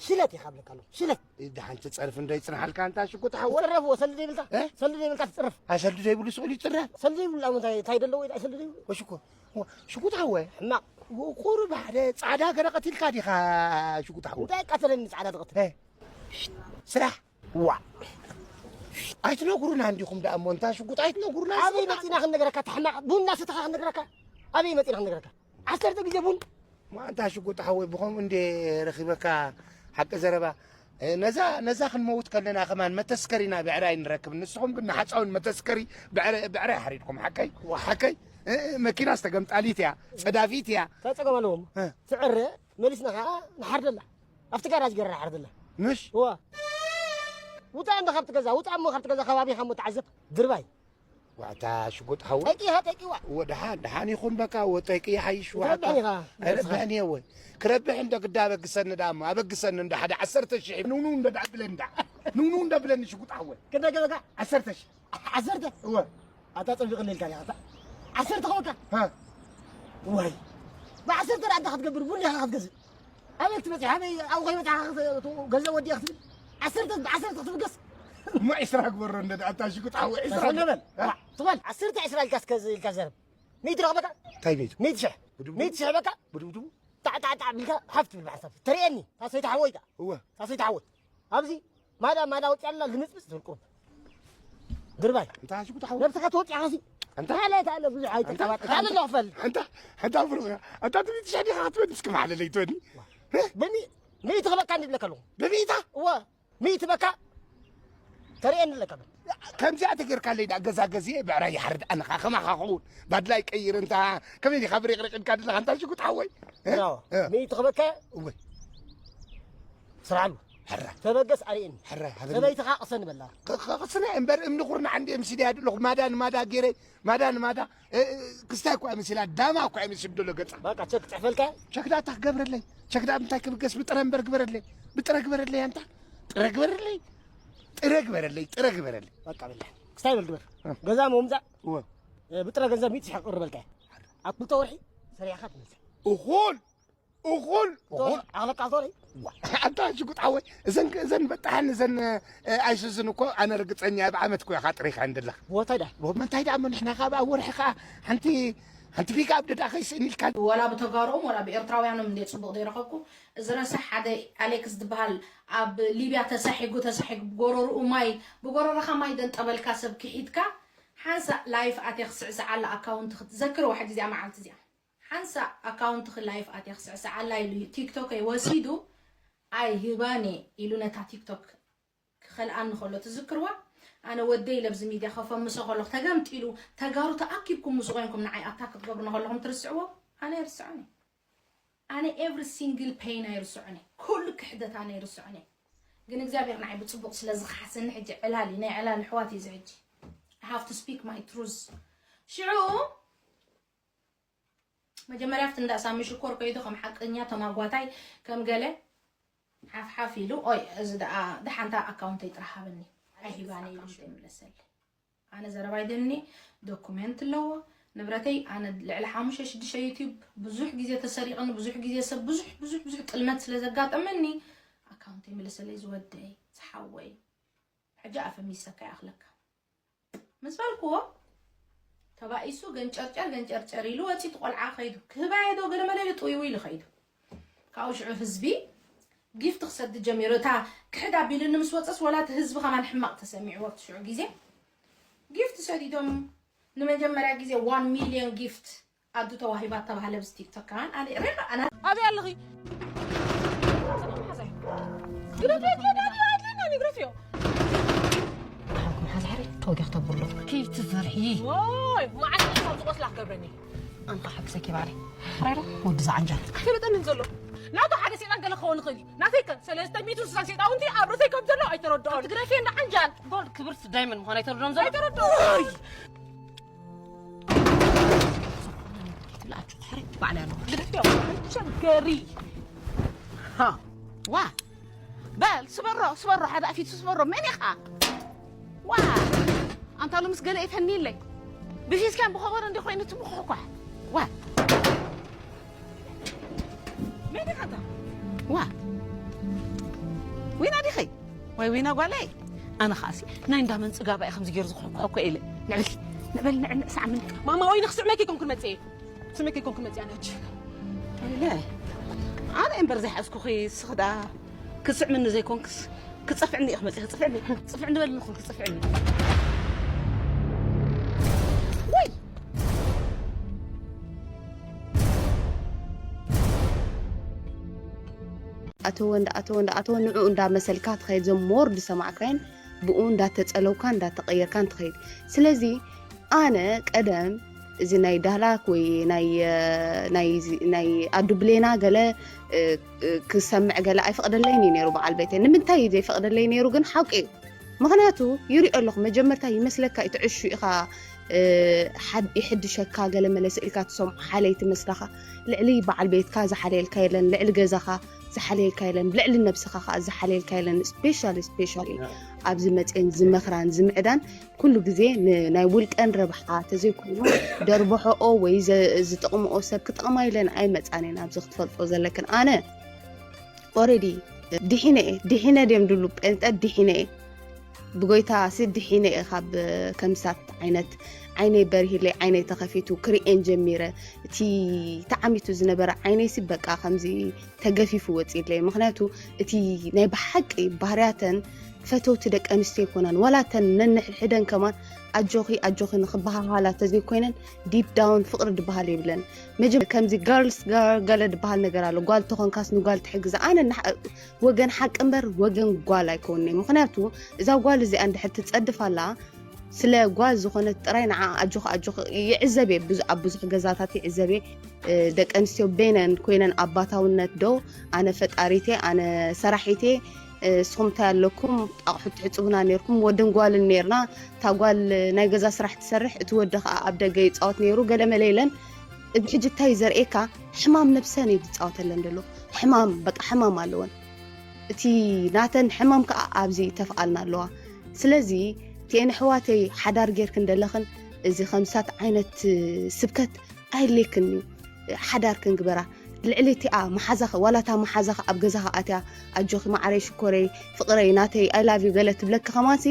ሽለት ኢኻ ብለካ ኣሎ ሽለት ደሓንቲ ፀርፊ እንዶ ይፅንሓልካ እንታ ሽጉጥ ሓወ ትፅረፍዎ ሰልዲ ዘይብልካ ሰልዲ ዘይብልካ ትፅረፍ ኣሰልዲ ዘይብሉ ስኡል ይፅረፍ ሰልዲ ዘይብሉ ኣሞ እንታይ እንታይ ደለዎ ኢዳ ሰልዲ ዘይብሉ ወሽኮ ሽጉጥ ሓወ ሕማቕ ቁሩብ ሓደ ፃዕዳ ገረ ቀቲልካ ዲኻ ሽጉጥ ሓወ እንታይ ቀተለኒ ፃዕዳ ትቐትል ስራሕ ዋ ኣይትነግሩና እንዲኹም ደኣ እሞ እንታ ሽጉጥ ኣይትነግሩና ኣበይ መፂና ክንነግረካ ተሕማቕ ቡን እናሰተኻ ክንነግረካ ኣበይ መፂና ክንነግረካ ዓሰርተ ግዜ ቡን ማንታ ሽጉጥ ሓወይ ብኸምኡ እንዴ ረኺበካ ሓቂ ዘረባ ነዛ ነዛ ክንመውት ከለና ከማን መተስከሪና ብዕራይ ንረክብ ንስኹም ግን ንሓፃውን መተስከሪ ብዕራይ ሓሪድኩም ሓቀይ ሓቀይ መኪና ዝተገምጣሊት እያ ፀዳፊት እያ ተፀገም ኣለዎም ትዕረ መሊስና ከዓ ንሓርደላ ኣብቲ ጋራጅ ገይራ ሓርድላ። ምሽ? እዋ። ውጻእ እንዶ ካብቲ ገዛ፣ ውጻእ እሞ ካብቲ ገዛ ከባቢኻ እሞ ተዓዘብ። ድርባይ። ዋዕታ ሽጉጥ ሓወይ። ጠቂኻ ጠቂዋ። እወ፣ ደሓን፣ ደሓን ይኹን በቃ፣ እወ፣ ጠቂ ይሓይሽ፣ ዋዕታ። ክትረብሕን ኢኻ። ኣይረብሕን እየ፣ እወ። ክረብሕ እንዶ ግዳ ኣበግሰኒ ደኣ እሞ፣ ኣበግሰኒ እንዶ ሓደ ዓሰርተ ሽሕ። ንውንው እንዶ ደኣ ብለኒ ደኣ። ንውንው እንዶ ብለኒ ሽጉጥ ሓወይ። ክንደይ ገበካ? ዓሰርተ ሽሕ። ዓሰርተ? እወ። ኣታ ጸቢቕኒ ኢልካ ዲኻ? ኣታ ዓሰርተ ኸውካ? ሃ። ዋይ። ብዓሰርተ ደኣ እንታይ ክትገብር? ቡን ኢኻ ክትገዝእ። ኣበይ ክትበጽሕ? ኣበይ ኣብኡ ከይበጽሓ ክት-፣ ገንዘብ ወዲኣ ክትብል? ዓሰርተ፣ ብዓሰርተ ክትብገስ? እሞ ዒስራ ግበሮ እንደ ኣታ ሽጉጥ ሓወ፣ ዒስራ ተሰለመን። ግበሮ። ዋ፣ ትበል። ዓሰርተ ዒስራ ኢልካ እስከ ዝ-፣ ኢልካ ዘረብ። ሚእቲ ረኽበካ? እንታይ ሚእቲ? ሚእቲ ሽሕ። ብድብድቡ? ሚእቲ ሽሕ በቃ? ብድብድቡ? ጣዕ፣ ጣዕ፣ ጣዕ ቢልካ ሓፍ ትብል ብሓሳብ። ተርእየኒ። ታሰይቲ ሓወይ ከኣ። እወ። ታሰይቲ ሓወይ። ኣብዚ ማዳ፣ ማዳ ወጽያ ኣላ ልምጽምጽ ትብል ቁሩብ። ድርባይ። እንታይ ሽጉጥ ሓወይ? ነብስኻ ትወጽያ ኸሲ። ኣንታ? ማለት ኣለ ብዙሕ ኣይተቀባጥር። ኣንታ? ኣለ ዶ ክፈል? ኣንታ? ኣንታ ብሩኽ፣ ኣንታ ትቢት ሸዲኻ ክትበኒ እስኪ ማዕለለይ ትበኒ? ብሚ-፣ ሚእቲ ክበካ እንዲ ብለካ ኣለኹ። ብሚእታ? እወ፣ ሚእቲ በካ ተርእየኒ ኣለካ። ከምዚኣ ተጌርካለይ ደኣ ገዛ ገዚኤ ብዕራይ ይሓርድ ኣነ ኸኣ ከማኻ ክኸውን። ባድላይ ቀይር እንታ ከመይ ዲኻ ብሪቕሪቕ ኢልካ ዘለኻ ኣንታ ሽጉጥ ሓወይ? እ? ኖ፣ እ? ሚእቲ ክበካ እወ። ስርዓሉ። ሕረ። ተበገስ ኣርእየኒ። ሕረ፣ ሃበኒ። ሰበይትኻ ቅሰኒ በላ። ቅ-፣ ቅ-፣ ቅስነ እምበር እምኒ ኩርናዕ እንድየ ምሲለያ ዘለኹ። ማዳ ንማዳ ገይረ፣ ማዳ ንማዳ፣ እ፣ እ፣ ክስታይ እኳ እየ መሲላ፣ ዳማ እኳ እየ መሲሉ ዘሎ ገጻ። በቃ ቸክ ጽሕፈልካ? ቸክ ዳታ ክገብረለይ። ቸክ ዳ ምንታይ ክብገስ ብጥረ እምበር ግበረለይ። ብጥረ ግበረለይ ኣንታ። ጥረ ግበረለይ። ጥረ ግበረለይ፣ ጥረ ግበረለይ። በቃ በላ። ክስታይ በል ግበር። እ። ገዛ ምምጻእ? እወ። እ፣ ብጥረ ገንዘብ ሚእቲ ሽሕ ቅርበልካ። ኣብ ክልተ ወርሒ ሰሪሕኻ ትመጽእ። እኹል። እኹል፣ እኹል። ኣቕለቃ ሶሪ። ዋ፣ ኣንታ ሽጉጥ ሓወይ፣ እዘን፣ እዘን በጣሕን እዘን፣ እ፣ ኣይሱዝን እኮ ኣነ ርግጸኛ እየ፣ ብዓመት እኮ ኢኻ ጥሪኻ እንደለኻ። ቦታይ ዳ? ዎ፣ መንታይ ደኣ እሞ ንሕና ካብ ኣብ ወርሒ ከኣ ሓንቲ፣ ሓንቲ ፒክኣፕ ደኣ ከይስእን ኢልካ። ወላ ብተጋሩኦም ወላ ብኤርትራውያኖም እንድየ ጽቡቕ ዘይረኸብኩ። እዚ ረሳሕ ሓደ ኣሌክስ ዝበሃል ኣብ ሊብያ ተሳሒጉ፣ ተሳሒጉ ብጎረርኡ ማይ፣ ብጎረርኻ ማይ ደንጠበልካ ሰብ ክሒድካ፣ ሓንሳእ ላይፍ ኣትየ ክስዕስዓላ ኣካውንት ክትዘክርዋ ሕጂ እዚኣ መዓልቲ እዚኣ። ሓንሳእ ኣካውንትኺ ላይፍ ኣትየ ክስዕስዓላ ኢሉ ቲክቶከይ ወሲዱ ኣይህባን እየ ኢሉ ነታ ቲክቶክ ክኸልኣኒ ከሎ ትዝክርዋ? ኣነ ወደይ ኢለ ኣብዚ ሚድያ ከፈምሶ ከለኹ ተገምጢሉ ተጋሩ ተኣኪብኩም ምስኡ ኮይንኩም ንዓይ ኣታክ ክትገብሩኒ ከለኹም ትርስዕዎ? ኣነ ኣይርስዖን እየ። ኣነ ኤቭሪ ሲንግል ፔን ኣይርስዖን እየ። ኩሉ ክሕደት ኣነ ኣይርስዖን እየ። ግን እግዚኣብሔር ንዓይ ብጽቡቕ ስለ ዝኸሓሰኒ ሕጂ ዕላል እዩ። ናይ ዕላል ኣሕዋት እዩ እዚ ሕጂ። I have to speak my truth። ሽዑ መጀመርያ ኣብቲ እንዳ ሳሚ ሽኮር ከይዱ ከም ሓቀኛ ተማጓታይ ከም ገለ ሓፍሓፍ ኢሉ፣ ኦይ፣ እዚ ደኣ ደሓንታ ኣካውንተይ ጥራሕ ሃበኒ፣ ኣይሂባን ኢሉ ይምለሰለይ። ኣነ ዘረባይ ደኒ ዶኩሜንት ኣለዎ ንብረተይ። ኣነ ልዕሊ ሓሙሽተ ሽዱሽተ ዩቲዩብ ብዙሕ ግዜ ተሰሪቕኒ፣ ብዙሕ ግዜ ሰብ ብዙሕ፣ ብዙሕ፣ ብዙሕ ጥልመት ስለ ዘጋጠመኒ፣ ኣካውንተይ ምለሰለይ ዝወደይ፣ ዝሓወይ። ሕጂ ኣፈሚሰካ ይኣኽለካ። ምስ በልክዎ፣ ተባኢሱ ገንጨርጨር ገንጨርጨር ኢሉ ወጺኡ፣ እቲ ቆልዓ ከይዱ ክህባየ ዶ ገለ መለ ኢሉ ጥውይው ኢሉ ከይዱ። ካብኡ ሽዑ ህዝቢ ጊፍት ክሰዲ ጀሚሩ። እታ ክሕድ ኣቢሉኒ ምስ ወጸስ፣ ወላ እቲ ህዝቢ ከማን ሕማቕ ተሰሚዕዎ ኣብቲ ሽዑ ግዜ። ጊፍት ሰዲዶም ንመጀመርያ ግዜ ዋን ሚልዮን ጊፍት ኣዱ ተዋሂባ ተባህለ ብዚ ቲክቶክ ከማን። ኣነ ሬኻ ኣና ኣበይ ኣለኺ? ግረፍዮ፣ ግረፍዮ፣ ግረፍዮ፣ ኣድለና፣ ግረፍዮ። ሓኩም ሓዛሕሪ ተወዲኽ ተብሎ። ከይትፈርሒ። ወይ፣ መዓት ካብ ዝቆስላ ክገብረኒ። ኣንኻ ሓግዘኪ ባዕለይ። ራይራ፣ ወዲ ዝዓንጃል። ኣይፈለጠንን ዘሎ። ናቱ ሓደ ሰይጣን ገለ ክኸውን ይኽእል እዩ። ናተይ ከ ሰለስተ ሚእቲ ስሳን ሰይጣውንቲ ኣብ ርእሰይ ከም ዘሎ ኣይተረድኦን። ትግረፍዮ እንዳ ዓንጃል። ጎልድ ክብርቲ ዳይመንድ ምዃኑ ኣይተረድኦን ዘሎ። ኣይተረድኦን። ትብላችሁ ትሕሪ ባዕላ ኣለኹ። ግደፍዮ፣ ቸገሪ። ሃ፣ ዋ፣ በል ስበሮ፣ ስበሮ፣ ሓደ ኣፊቱ ስበሮ። መን ኢኻ? ዋ፣ ኣንታ ሎምስ ገለ ይፈንይለይ። ብፊስካን ብኸበሮ እንዲ ኮይኑ ትምኹሕኳሕ። ዋ። መን ኢኻ ኣንታ? ዋ። ዊና ዲኺ? ወይ ዊና ጓለይ? ኣነ ኸኣሲ ናይ እንዳ መን ጽጋባ እየ ከምዚ ገይሩ ዝኹሕኩሖ እኮ ኢለ። ንዕበል፣ ንዕበል፣ ንዕንዕ ሳዕምኒ። ማማ፣ ወይ ንኽስዕመኪ ኮንኩን መጽኤ። ስመኪ ኮንኩን መጽኤ ኣነ ሕጂ። ኢለ። ኣነ እምበር ዘይሓዝኩኺ፣ ስኽ ደኣ ክትስዕምኒ ዘይኮንክስ፣ ክጸፍዕኒ ኢኺ መጺኺ፣ ጽፍዕኒ። ጽፍዕኒ በልኒ፣ ኹን ክጸፍዕኒ። ወይ! ኣተወ እንዳ ኣተወ እንዳ ኣተወ ንዕኡ እንዳመሰልካ ትኸይድ፣ ዘም ሞር ዝሰማዕካዮን ብኡ እንዳተጸለውካ እንዳተቐየርካን ትኸይድ። ስለዚ ኣነ ቀደም እዚ ናይ ዳህላክ ወይ ናይ ናይ ናይ ኣዱ ብሌና ገለ ክሰምዕ ገለ ኣይፈቅደለይን እዩ ነይሩ በዓል ቤተይ። ንምንታይ እዩ ዘይፈቅደለይ ነይሩ ግን ሓቂ እዩ። ምክንያቱ ይሪኦ ኣለኹ፣ መጀመርታ ይመስለካ እዩ ትዕሹ ኢኻ፣ ይሕድሸካ፣ ገለ መለ ስእልካ ትሰምዖ ሓለይቲ መስለኻ። ልዕሊ በዓል ቤትካ ዝሓለየልካ የለን፣ ልዕሊ ገዛኻ ዝሓለየልካ የለን፣ ልዕሊ ነብስኻ ከዓ ዝሓለየልካ የለን። ስፔሻሊ ስፔሻሊ ኣብዚ መፅን ዝመኽራን ዝምዕዳን ኩሉ ግዜ ንናይ ውልቀን ረብሓ ተዘይኮይኑ ደርብሖኦ ወይ ዝጥቕምኦ ሰብ ክጠቕማ ኢለን ኣይመፃን እየን። ኣብዚ ክትፈልጦ ዘለክን ኣነ ኦረዲ ድሒነ እየ ድሒነ ድዮም ድብሉ ጴንጠ ድሒነ እየ። ብጎይታ ሲ ድሒነ እየ ካብ ከምሳት ዓይነት ዓይነይ በርሂለይ ዓይነይ ተኸፊቱ ክርእየን ጀሚረ። እቲ ተዓሚቱ ዝነበረ ዓይነይ ሲ በቃ ከምዚ ተገፊፉ ወፂለይ። ምክንያቱ እቲ ናይ ብሓቂ ባህርያተን ፈተውቲ ደቂ ኣንስትዮ ይኮናን ዋላ ተን ነንሕድሕደን ከማን ኣጆኺ ኣጆኺ ንክበሃሃላ ተዘይኮይነን ዲፕ ዳውን ፍቅሪ ድበሃል የብለን። መጀመ ከምዚ ጋርልስ ጋር ገለ ድበሃል ነገር ኣሎ። ጓል ተኾንካስ ንጓል ትሕግዛ። ኣነ ንሓ- ወገን ሓቂ እምበር ወገን ጓል ኣይኮንነ። ምክንያቱ እዛ ጓል እዚኣ እንድሕር ትፀድፍ ኣላ ስለ ጓል ዝኾነት ጥራይ ንዓ ኣጆኺ ኣጆኺ ይዕዘብ እየ። ብዙ- ኣብ ብዙሕ ገዛታት ይዕዘብ እየ። ደቂ ኣንስትዮ በይነን ኮይነን ኣባታውነት ዶ ኣነ ፈጣሪቴ ኣነ ሰራሒቴ ንስኹም እንታይ ኣለኩም ኣቑሑት ትሕፅቡና ነርኩም ወድን ጓልን ነርና። እታ ጓል ናይ ገዛ ስራሕ ትሰርሕ እቲ ወዲ ከዓ ኣብ ደገ ይፃወት ነይሩ ገለመለ ኢለን። እዚ ሕጂ እንታይ ዘርእየካ ሕማም ነብሰን እዩ ዝፃወተለን ዘሎ። ሕማም በቃ ሕማም ኣለወን። እቲ ናተን ሕማም ከዓ ኣብዚ ተፍኣልና ኣለዋ። ስለዚ እቲኤን ኣሕዋተይ ሓዳር ጌርክን ደለኽን እዚ ከምሳት ዓይነት ስብከት ኣየድልየክን እዩ። ሓዳር ክንግበራ ልዕሊ እቲኣ መሓዛኺ ዋላ እታ መሓዛኺ ኣብ ገዛኻ ኣትያ ኣጆኺ መዓረይ ሽኮረይ ፍቕረይ ናተይ I love you ገለ ትብለኪ ከማንሲ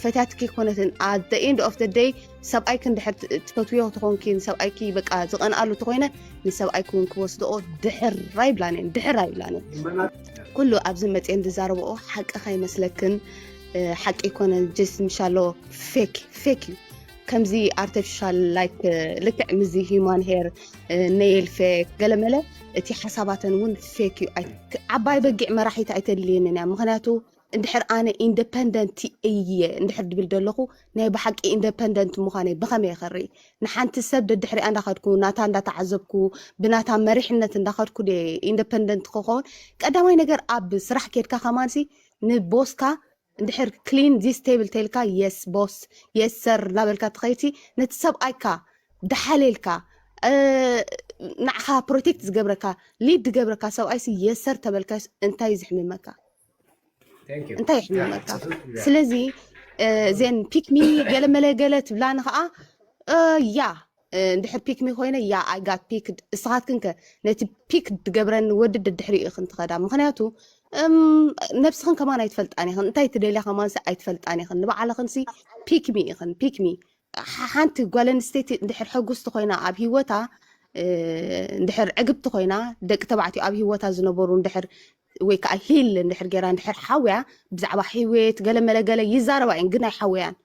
ፈትያትኪ ኣይኮነትን። At the end of the day ሰብኣይኪ እንድሕር ትፈትውዮ ተኾንኪ ንሰብኣይኪ በቃ ዝቐንኣሉ ተኾይነ ንሰብኣይኪ እውን ክወስድኦ ድሕር ኣይብላን እየን ድሕር ኣይብላን እየን። ኩሉ ኣብዚ መፅኤን ዝዛረብኦ ሓቂ ከይመስለክን ሓቂ ኣይኮነን። Just ምሻሎ fake fake እዩ። ከምዚ artificial like ልክዕ ምዚ human hair nail fake ገለመለ እቲ ሓሳባተን እውን fake እዩ። ዓባይ በጊዕ መራሒት ኣይተድልየንን እያ። ምክንያቱ እንድሕር ኣነ independent እየ እንድሕር ድብል ደለኹ ናይ ብሓቂ independent ምዃነይ ብኸመይ ክርኢ? ንሓንቲ ሰብ ደድሕሪኣ እንዳኸድኩ ናታ እንዳተዓዘብኩ ብናታ መሪሕነት እንዳኸድኩ independent ክኸውን ቀዳማይ ነገር ኣብ ስራሕ ኬድካ ከማንሲ ንቦስካ እንድሕር clean this table ተልካ yes boss yes sir እናበልካ ትኸይቲ ነቲ ሰብኣይካ ደሓሌልካ ንዓኻ protect ዝገብረካ lead ዝገብረካ ሰብኣይሲ yes sir ተበልካ እንታይ ዝሕምመካ? እንታይ ይሕምመካ? ስለዚ እዘን pick me ገለ መለ ገለ ትብላኒ ከዓ ያ እንድሕር pick me ኮይነ ያ I got picked እስኻትክን ከ ነቲ pick ዝገብረኒ ወዲ ደድሕሪኡ ኢኽን ትኸዳ ምክንያቱ ነብስኽን ከማን ኣይትፈልጣን ኢኽን እንታይ ትደልያ ከማንሲ ኣይትፈልጣን ኢኽን ንባዕልኽንሲ pick me ኢኽን pick me ሓንቲ ጓል ኣንስተይቲ እንድሕር ሕጉስቲ ኮይና ኣብ ሂወታ እንድሕር ዕግብቲ ኮይና ደቂ ተባዕትዮ ኣብ ሂወታ ዝነበሩ እንድሕር ወይ ከዓ heal እንድሕር ገይራ እንድሕር ሓውያ ብዛዕባ ሂወት ገለ መለ ገለ ይዛረባ እየን ግን ኣይሓወያን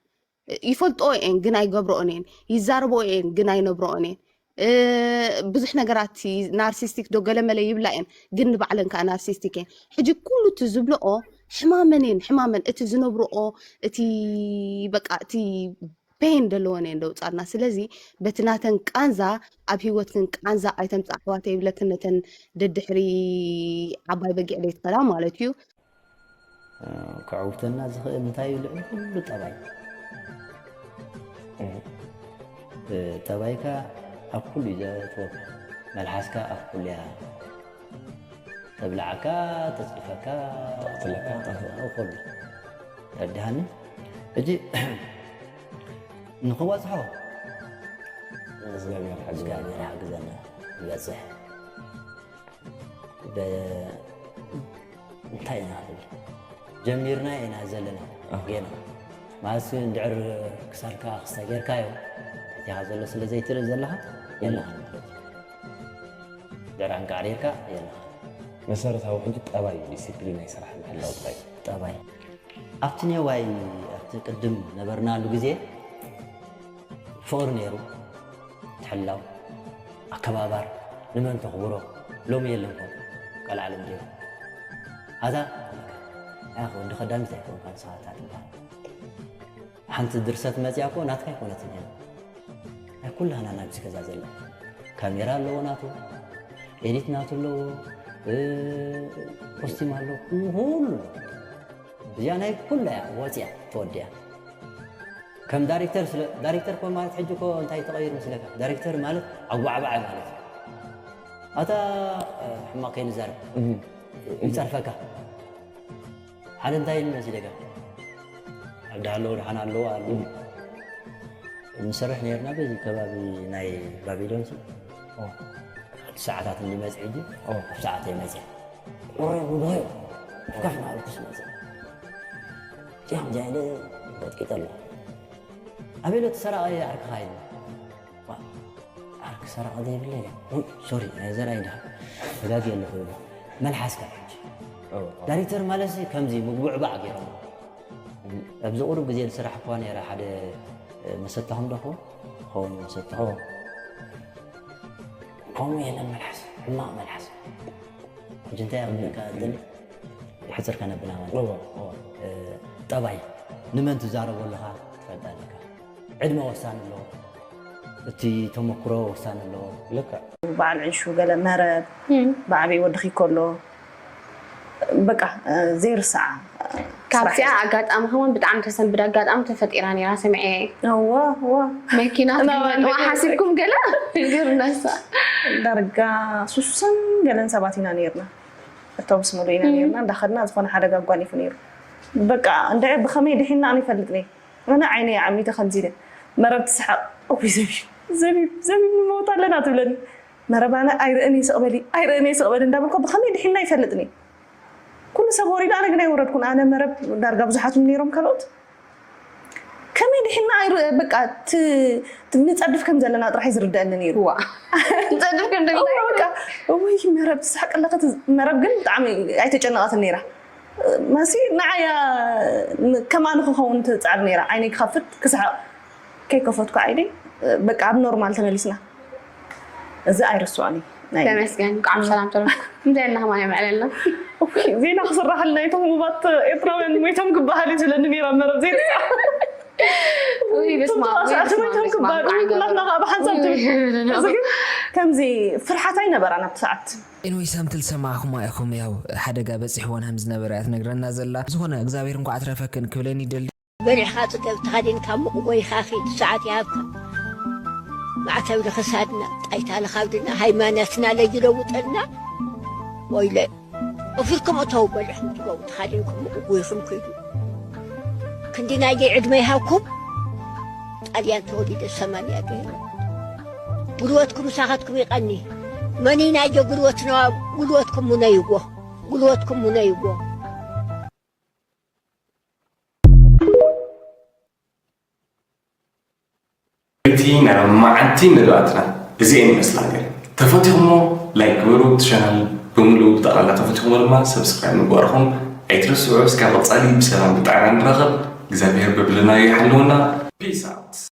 ይፈልጥኦ እየን ግን ኣይገብርኦን እየን ይዛረብኦ እየን ግን ኣይነብርኦን እየን ብዙሕ ነገራት narcissistic ዶ ገለ መለ ይብላ እየን ግን ንባዕለን ከዓ narcissistic እየን ሕጂ ኩሉ እቲ ዝብልኦ ሕማመን እየን ሕማመን እቲ ዝነብርኦ እቲ በቃ እቲ pain ዘለወን እየን ደውፃልና ስለዚ በቲ ናተን ቃንዛ ኣብ ሂወትክን ቃንዛ ኣይተምፃ ኣሕዋተ ይብለክን ነተን ደድሕሪ ዓባይ በጊዕ ዘይትኸዳ ማለት እዩ ክዕውተና ዝኽእል እንታይ እዩ ልዕሊ ኩሉ ጠባይ ጠባይካ ኣብ ኩሉ እዩ ዘእትወካ መልሓስካ ኣብ ኩሉ እያ ተብልዓካ ተፅድፈካ ተቕትለካ ኩሉ ተረድሃኒ ሕጂ ንኽበፅሖ እግዚኣብሔር ሓግዘና ይበፅሕ እንታይ ኢና ንብል ጀሚርና ኢና ዘለና ጌና ማለት እንድዕር ክሳድካ ክስተ ጌርካዮ እቲኻ ዘሎ ስለ ዘይትርኢ ዘለኻ የለኻ ንብረት ድዕር ኣንቃዕሪርካ የለኻ መሰረታዊ ሕጂ ጠባይ ዲሲፕሊን ናይ ስራሕ ምሕላው ጥራይ ጠባይ ኣብቲ ኔዋይ ኣብቲ ቅድም ነበርናሉ ግዜ ፍቕሪ ነይሩ ትሕላው ኣከባባር ንመን ተኽብሮ ሎሚ የለን ኮ ቀልዓለም ጌሩ ኣዛ ወዲ ከዳሚት ኣይኮንካ ንስኻታ ትበሃል ሓንቲ ድርሰት መፅያ ኮ ናትካ ኣይኮነትን እያ ናይ ኩላና ናብዚ ገዛ ዘላ ካሜራ ኣለዎ ናቱ፣ ኤዲት ናቱ ኣለዎ፣ ኮስቲም ኣለዎ፣ ኩሉ እዚኣ ናይ ኩላ እያ ወፂያ ተወዲያ። ከም ዳይሬክተር ስለ ዳይሬክተር ኮ ማለት ሕጂ ኮ እንታይ ተቐይር መስለካ? ዳይሬክተር ማለት ኣጓዕባዓይ ማለት እዩ። ኣታ ሕማቕ ከይንዛረብ ይፀርፈካ። ሓደ እንታይ ኢሉ መሲለካ? ኣብ ዳሃለዉ ደሓን ኣለዉ ኣሉ። ንሰርሕ ነርና በዚ ከባቢ ናይ ባቢሎን ሲ ሰዓታት እንዲመፅ ሕጂ ኣብ ሰዓት ይመፅእ። ወረ ጉባኤ ከፍ ማለትስ መፅእ። ያም ጃይለ በጥቂጠሎ ኣቤሎ ተሰራቐ ዓርክኻ ኢሉ። ዓርክ ሰራቐ ዘይብለ ኢለ። ሶሪ ዘርኣይ ድኻ ተጋግየ ኣለኹ ኢሉ። መልሓስካ ሕጂ ዳይሬክተር ማለት ከምዚ ምግቡዕባዕ ገይሮም። ኣብዚ ቁሩብ ግዜ ዝስራሕ እኳ ነይረ ሓደ መሰታኹም ዶ ክኸውን ክኸውን መሰታኹም ከምኡ የለን። መልሓስ ሕማቕ መልሓስ ሕጂ እንታይ ኣብለካ ድል ይሕፅር ከነብላ ማለት ጠባይ ንመን ትዛረቦ ኣለኻ ትፈልጥ ኣለካ። ዕድመ ወሳኒ ኣለዎ። እቲ ተመክሮ ወሳኒ ኣለዎ። ልክዕ። በዓል ዕንሹ ገለ መረብ ብዓብይ ወድኺ ከሎ በቃ ዘይርሳዓ ካብዚኣ ኣጋጣሚ ከማን ብጣዕሚ ተሰንብድ ኣጋጣሚ ተፈጢራ ነይራ ሰሚዐ። እዋ እዋ መኪና ትመጥዋ ሓሲብኩም ገለ ይርነሳ። ዳርጋ ሱሱን ገለን ሰባት ኢና ነይርና። ኣውቶቡስ ሙሉ ኢና ነይርና እንዳኸድና ዝኾነ ሓደጋ ኣጓኒፉ ነይሩ። በቃ እንደ ብኸመይ ድሒና ኣነ ይፈልጥ ነይ ኣነ ዓይነ ይዓሚተ ከምዚ ኢለ መረብ ትስሓቕ። እውይ ዘቢብ ዘቢብ ዘቢብ ንመውት ኣለና ትብለኒ። መረብ ኣነ ኣይርእን ይስቕበሊ ኣይርእን ይስቕበሊ እንዳበልኮ ብኸመይ ድሒና ይፈልጥኒ። ኩሉ ሰብ ወሪዱ ኣነ ግን ኣይወረድኩን። ኣነ መረብ ዳርጋ ብዙሓት ነይሮም ካልኦት ከመይ ድሒና ኣይር በቃ ንጸድፍ ከም ዘለና ጥራሕ ዝርደአኒ ነይሩ። ዋ ንጸድፍ ከም ዘለና በቃ ወይ መረብ ትስሓቅ ኣለካ። መረብ ግን ብጣዕሚ ኣይተጨነቐትን ነይራ። መሲ ንዓያ ከማን ክኸውን ትጻዕር ነይራ። ዓይነይ ክኸፍት ክስሓቕ ከይከፈትኩ ዓይነይ በቃ ኣብ ኖርማል ተመሊስና። እዚ ኣይርስዖን እዩ። ናይ ተመስገን ቃዕም ሰላም ተረፍኩ። እንታይ ኣለኻ ማይ መዕለልና? ዜና ክስራሓልና እቶም ህሙማት ኤርትራውያን ሞይቶም ክበሃል እዩ ዝብለኒ ነይራ መረብ ዜና። ውይ በስመ ኣብ፣ ውይ በስመ ኣብ፣ በስመ ኣብ፣ ኩላትና ከዓ ብሓንሳብ ትብል። እዚ ግን ከምዚ ፍርሓት ኣይነበራን ኣብቲ ሰዓት። ኤንወይ ሳምትል ሰማዕኹማ ኢኹም ያው ሓደጋ በፂሕወን ከም ዝነበረ እያ ትነግረና ዘላ። ዝኾነ እግዚኣብሔር እንኳዕ ኣትረፈክን ክብለን ይደሊ። በሊዕኻ ጽገብ ተኸዲንካ ሙቕ ጎይኻ ኺድ ሰዓት ይሃብካ። ማዕተብ ንኽሳድና ጣይታ ንኻብድና ሃይማኖትና ለይለውጠልና ወይለ። እፊርኩም እተው በሊዕኹም ትገቡ ተኸዲንኩም ሙቕ ጎይኹም ኪዱ። ክንዲ ናየይ ዕድመ ይሃብኩም። ጣልያን ተወሊደ ሰማንያ ገይረ። ጉልበትኩም ምሳኻትኩም ይቐኒ። መን ናየ ጉልበትና ጉልበትኩም ሙነይዎ። ጉልበትኩም ሙነይዎ። እቲ ናይ መዓልቲ መደባትና እዚኤን ይመስላ ነይረን። ተፈቲኹሞ ላይክ ግበሩ፣ እቲ ቻናል ብምሉኡ ብጠቕላላ ተፈቲኹሞ ድማ ሰብስክራይብ ምግባርኹም ኣይትረስዑ። እስካብ ቀጻሊ ብሰላም ብጥዕና ንራኸብ። እግዚኣብሔር በብለናዮ ይሓልወና። ፒስ ኣውት።